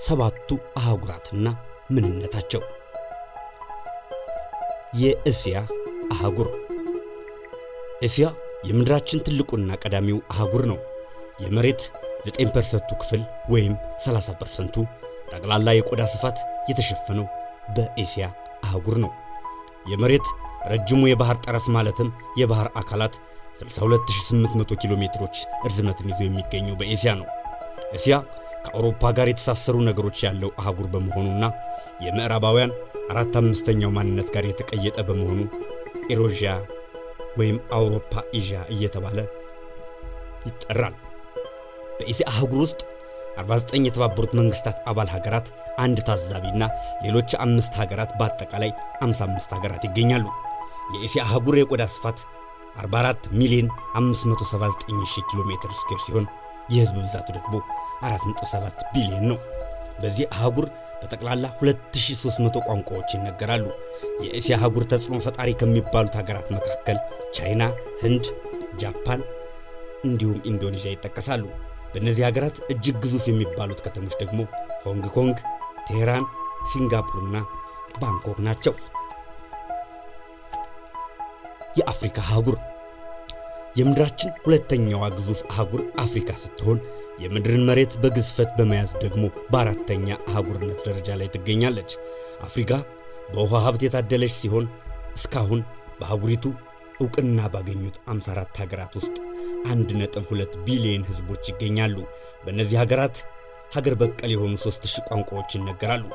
ሰባቱ አህጉራትና ምንነታቸው። የእስያ አህጉር። እስያ የምድራችን ትልቁና ቀዳሚው አህጉር ነው። የመሬት 9%ቱ ክፍል ወይም 30%ቱ ጠቅላላ የቆዳ ስፋት የተሸፈነው በኤስያ አህጉር ነው። የመሬት ረጅሙ የባህር ጠረፍ ማለትም የባህር አካላት 62800 ኪሎ ሜትሮች እርዝመትን ይዞ የሚገኘው በኤስያ ነው። እስያ ከአውሮፓ ጋር የተሳሰሩ ነገሮች ያለው አህጉር በመሆኑና የምዕራባውያን አራት አምስተኛው ማንነት ጋር የተቀየጠ በመሆኑ ኤሮዥያ ወይም አውሮፓ ኤዥያ እየተባለ ይጠራል። በኤስያ አህጉር ውስጥ 49 የተባበሩት መንግስታት አባል ሀገራት፣ አንድ ታዛቢና ሌሎች አምስት ሀገራት በአጠቃላይ 55 ሀገራት ይገኛሉ። የኤስያ አህጉር የቆዳ ስፋት 44 ሚሊዮን 579 ሺህ ኪሎ ሜትር ስኩዌር ሲሆን የህዝብ ብዛቱ ደግሞ 4.7 ቢሊዮን ነው። በዚህ አህጉር በጠቅላላ 2300 ቋንቋዎች ይነገራሉ። የእስያ አህጉር ተጽዕኖ ፈጣሪ ከሚባሉት ሀገራት መካከል ቻይና፣ ህንድ፣ ጃፓን እንዲሁም ኢንዶኔዥያ ይጠቀሳሉ። በእነዚህ ሀገራት እጅግ ግዙፍ የሚባሉት ከተሞች ደግሞ ሆንግ ኮንግ፣ ቴሄራን፣ ሲንጋፖርና ባንኮክ ናቸው። የአፍሪካ አህጉር። የምድራችን ሁለተኛዋ ግዙፍ አህጉር አፍሪካ ስትሆን የምድርን መሬት በግዝፈት በመያዝ ደግሞ በአራተኛ አህጉርነት ደረጃ ላይ ትገኛለች። አፍሪካ በውሃ ሀብት የታደለች ሲሆን እስካሁን በአህጉሪቱ እውቅና ባገኙት 54 ሀገራት ውስጥ 1.2 ቢሊዮን ሕዝቦች ይገኛሉ። በእነዚህ ሀገራት ሀገር በቀል የሆኑ 3000 ቋንቋዎች ይነገራሉ።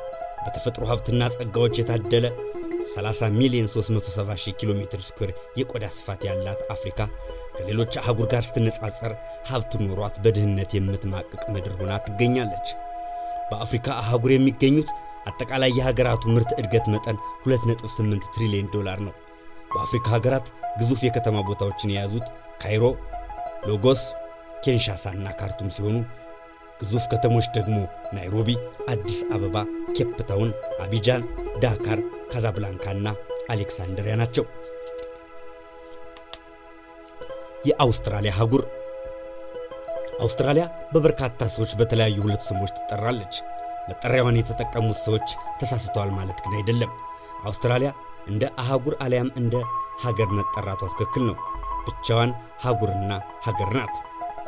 በተፈጥሮ ሀብትና ጸጋዎች የታደለ 30 ሚሊዮን 370 ሺህ ኪሎ ሜትር ስኩዌር የቆዳ ስፋት ያላት አፍሪካ ከሌሎች አህጉር ጋር ስትነጻጸር ሀብት ኖሯት በድህነት የምትማቅቅ ምድር ሆና ትገኛለች። በአፍሪካ አህጉር የሚገኙት አጠቃላይ የሀገራቱ ምርት እድገት መጠን 2.8 ትሪሊዮን ዶላር ነው። በአፍሪካ ሀገራት ግዙፍ የከተማ ቦታዎችን የያዙት ካይሮ፣ ሎጎስ፣ ኪንሻሳ እና ካርቱም ሲሆኑ ግዙፍ ከተሞች ደግሞ ናይሮቢ፣ አዲስ አበባ፣ ኬፕ ታውን፣ አቢጃን፣ ዳካር፣ ካዛብላንካና አሌክሳንድሪያ ናቸው። የአውስትራሊያ አህጉር። አውስትራሊያ በበርካታ ሰዎች በተለያዩ ሁለት ስሞች ትጠራለች። መጠሪያዋን የተጠቀሙት ሰዎች ተሳስተዋል ማለት ግን አይደለም። አውስትራሊያ እንደ አህጉር አሊያም እንደ ሀገር መጠራቷ ትክክል ነው። ብቻዋን አህጉርና ሀገር ናት።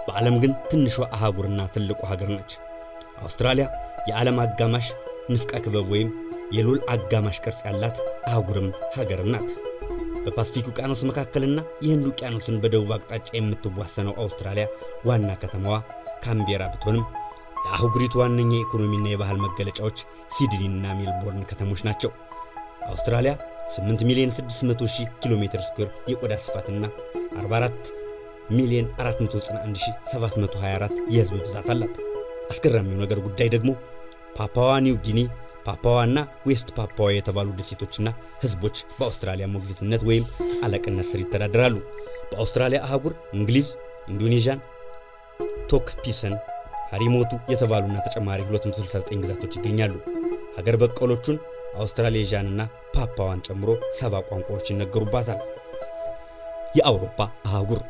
በዓለም ግን ትንሿ አህጉርና ትልቁ ሀገር ነች። አውስትራሊያ የዓለም አጋማሽ ንፍቀ ክበብ ወይም የሉል አጋማሽ ቅርጽ ያላት አህጉርም ሀገርም ናት። በፓስፊክ ውቅያኖስ መካከልና የህንድ ውቅያኖስን በደቡብ አቅጣጫ የምትዋሰነው አውስትራሊያ ዋና ከተማዋ ካምቤራ ብትሆንም የአህጉሪቱ ዋነኛ የኢኮኖሚና የባህል መገለጫዎች ሲድኒና ሜልቦርን ከተሞች ናቸው። አውስትራሊያ 8 ሚሊዮን 600 ሺህ ኪሎ ሜትር ስኩዌር የቆዳ ስፋትና 44 ሚሊዮን 491724 የህዝብ ብዛት አላት። አስገራሚው ነገር ጉዳይ ደግሞ ፓፓዋ ኒው ጊኒ፣ ፓፓዋ እና ዌስት ፓፓዋ የተባሉ ደሴቶችና ህዝቦች በአውስትራሊያ ሞግዚትነት ወይም አለቅነት ስር ይተዳደራሉ። በአውስትራሊያ አህጉር እንግሊዝ፣ ኢንዶኔዥያን፣ ቶክ ፒሰን፣ ሃሪሞቱ የተባሉና ተጨማሪ 269 ግዛቶች ይገኛሉ። ሀገር በቀሎቹን አውስትራሌዥያንና ፓፓዋን ጨምሮ 70 ቋንቋዎች ይነገሩባታል። የአውሮፓ አህጉር።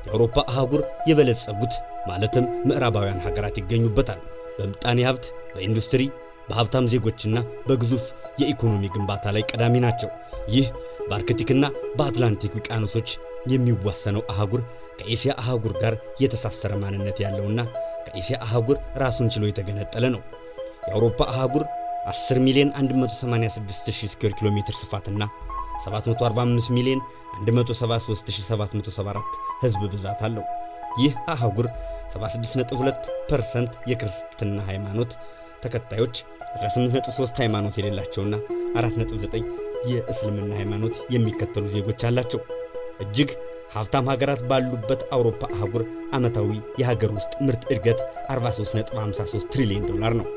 የአውሮፓ አህጉር የበለጸጉት ማለትም ምዕራባውያን ሀገራት ይገኙበታል። በምጣኔ ሀብት፣ በኢንዱስትሪ፣ በሀብታም ዜጎችና በግዙፍ የኢኮኖሚ ግንባታ ላይ ቀዳሚ ናቸው። ይህ በአርክቲክና በአትላንቲክ ውቅያኖሶች የሚዋሰነው አህጉር ከኤስያ አህጉር ጋር የተሳሰረ ማንነት ያለውና ከኤስያ አህጉር ራሱን ችሎ የተገነጠለ ነው። የአውሮፓ አህጉር 10 ሚሊዮን 186 ሺህ ስኩዌር ኪሎ ሜትር ስፋትና 745 ሚሊዮን 173774 ህዝብ ብዛት አለው። ይህ አህጉር 76.2% የክርስትና ሃይማኖት ተከታዮች፣ 18.3 ሃይማኖት የሌላቸውና 4.9 የእስልምና ሃይማኖት የሚከተሉ ዜጎች አላቸው። እጅግ ሀብታም ሀገራት ባሉበት አውሮፓ አህጉር ዓመታዊ የሀገር ውስጥ ምርት እድገት 43.53 ትሪሊዮን ዶላር ነው።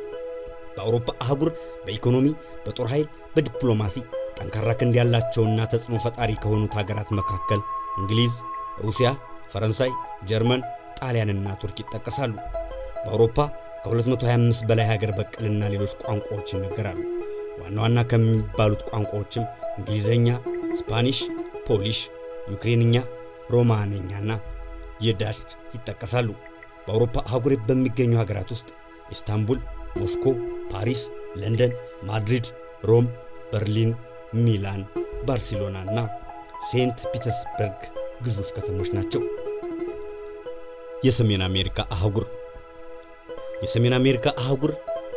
በአውሮፓ አህጉር በኢኮኖሚ፣ በጦር ኃይል፣ በዲፕሎማሲ ጠንካራ ክንድ ያላቸውና ተጽዕኖ ፈጣሪ ከሆኑት ሀገራት መካከል እንግሊዝ፣ ሩሲያ፣ ፈረንሳይ፣ ጀርመን፣ ጣሊያንና ቱርክ ይጠቀሳሉ። በአውሮፓ ከ225 በላይ ሀገር በቀልና ሌሎች ቋንቋዎች ይነገራሉ። ዋና ዋና ከሚባሉት ቋንቋዎችም እንግሊዝኛ፣ ስፓኒሽ፣ ፖሊሽ፣ ዩክሬንኛ፣ ሮማንኛና የዳች ይጠቀሳሉ። በአውሮፓ አህጉር በሚገኙ ሀገራት ውስጥ ኢስታንቡል፣ ሞስኮ፣ ፓሪስ፣ ለንደን፣ ማድሪድ፣ ሮም፣ በርሊን፣ ሚላን፣ ባርሴሎና እና ሴንት ፒተርስበርግ ግዙፍ ከተሞች ናቸው። የሰሜን አሜሪካ አህጉር። የሰሜን አሜሪካ አህጉር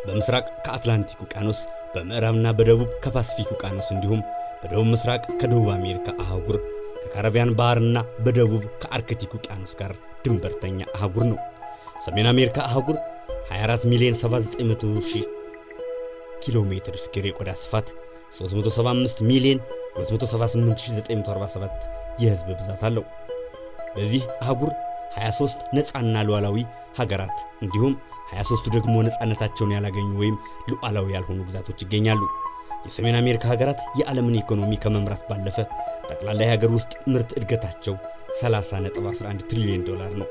በምስራቅ ከአትላንቲክ ውቅያኖስ፣ በምዕራብና በደቡብ ከፓሲፊክ ውቅያኖስ እንዲሁም በደቡብ ምስራቅ ከደቡብ አሜሪካ አህጉር፣ ከካሪቢያን ባህርና በደቡብ ከአርክቲክ ውቅያኖስ ጋር ድንበርተኛ አህጉር ነው። ሰሜን አሜሪካ አህጉር 24 ሚሊዮን 79 ሺህ ኪሎ ሜትር ስኩዌር የቆዳ ስፋት፣ 375 ሚሊዮን 278947 የህዝብ ብዛት አለው። በዚህ አህጉር 23 ነፃና ሉዓላዊ ሀገራት እንዲሁም 23ቱ ደግሞ ነፃነታቸውን ያላገኙ ወይም ሉዓላዊ ያልሆኑ ግዛቶች ይገኛሉ። የሰሜን አሜሪካ ሀገራት የዓለምን ኢኮኖሚ ከመምራት ባለፈ ጠቅላላ የሀገር ውስጥ ምርት እድገታቸው 30.11 ትሪሊዮን ዶላር ነው።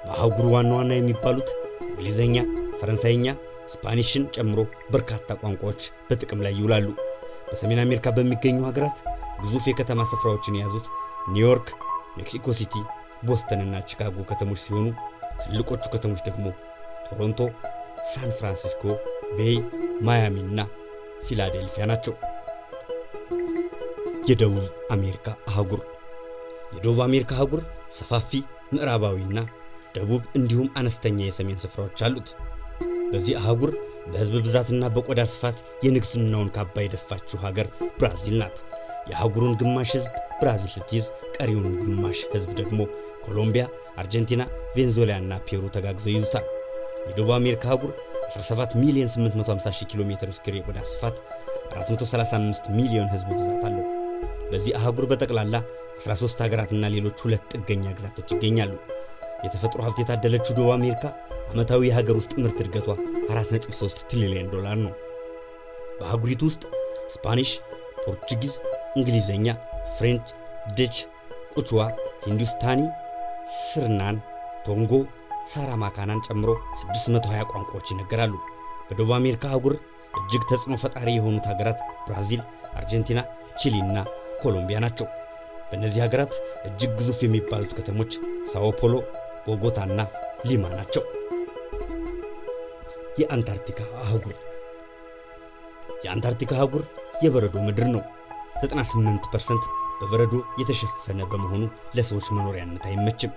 በአህጉሩ ዋና ዋና የሚባሉት እንግሊዝኛ፣ ፈረንሳይኛ፣ ስፓኒሽን ጨምሮ በርካታ ቋንቋዎች በጥቅም ላይ ይውላሉ። በሰሜን አሜሪካ በሚገኙ ሀገራት ግዙፍ የከተማ ስፍራዎችን የያዙት ኒውዮርክ፣ ሜክሲኮ ሲቲ፣ ቦስተን እና ቺካጎ ከተሞች ሲሆኑ ትልቆቹ ከተሞች ደግሞ ቶሮንቶ፣ ሳን ፍራንሲስኮ ቤይ፣ ማያሚ እና ፊላዴልፊያ ናቸው። የደቡብ አሜሪካ አህጉር። የደቡብ አሜሪካ አህጉር ሰፋፊ ምዕራባዊና ደቡብ እንዲሁም አነስተኛ የሰሜን ስፍራዎች አሉት። በዚህ አህጉር በሕዝብ ብዛትና በቆዳ ስፋት የንግሥናውን ካባ የደፋችው ሀገር ብራዚል ናት። የአህጉሩን ግማሽ ሕዝብ ብራዚል ስትይዝ፣ ቀሪውን ግማሽ ሕዝብ ደግሞ ኮሎምቢያ፣ አርጀንቲና፣ ቬንዙዌላና ፔሩ ተጋግዘው ይይዙታል። የደቡብ አሜሪካ አህጉር 17 ሚሊዮን 850 ሺህ ኪሎ ሜትር ስኩዌር የቆዳ ስፋት፣ 435 ሚሊዮን ሕዝብ ብዛት አለው። በዚህ አህጉር በጠቅላላ 13 ሀገራትና ሌሎች ሁለት ጥገኛ ግዛቶች ይገኛሉ። የተፈጥሮ ሀብት የታደለችው ደቡብ አሜሪካ ዓመታዊ የሀገር ውስጥ ምርት እድገቷ 4.3 ትሪሊዮን ዶላር ነው። በአህጉሪቱ ውስጥ ስፓኒሽ፣ ፖርቹጊዝ፣ እንግሊዝኛ፣ ፍሬንች፣ ደች፣ ቁችዋ፣ ሂንዱስታኒ፣ ስርናን፣ ቶንጎ፣ ሳራማካናን ጨምሮ 620 ቋንቋዎች ይነገራሉ። በደቡብ አሜሪካ አህጉር እጅግ ተጽዕኖ ፈጣሪ የሆኑት ሀገራት ብራዚል፣ አርጀንቲና፣ ቺሊ እና ኮሎምቢያ ናቸው። በእነዚህ ሀገራት እጅግ ግዙፍ የሚባሉት ከተሞች ሳኦ ፖሎ፣ ቦጎታና ሊማ ናቸው። የአንታርክቲካ አህጉር። የአንታርክቲካ አህጉር የበረዶ ምድር ነው። 98% በበረዶ የተሸፈነ በመሆኑ ለሰዎች መኖሪያነት አይመችም።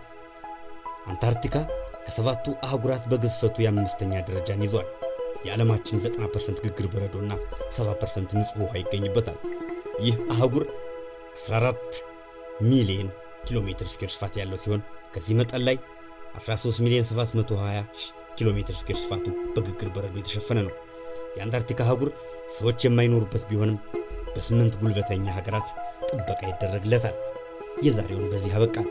አንታርክቲካ ከሰባቱ አህጉራት በግዝፈቱ የአምስተኛ ደረጃን ይዟል። የዓለማችን 90% ግግር በረዶና 70% ንጹሕ ውሃ ይገኝበታል። ይህ አህጉር 14 ሚሊዮን ኪሎ ሜትር ስኩዌር ስፋት ያለው ሲሆን ከዚህ መጠን ላይ 13 ሚሊዮን 720 ኪሎ ሜትር ስኩዌር ስፋቱ በግግር በረዶ የተሸፈነ ነው። የአንታርክቲካ አህጉር ሰዎች የማይኖሩበት ቢሆንም በስምንት ጉልበተኛ ሀገራት ጥበቃ ይደረግለታል። የዛሬውን በዚህ አበቃን።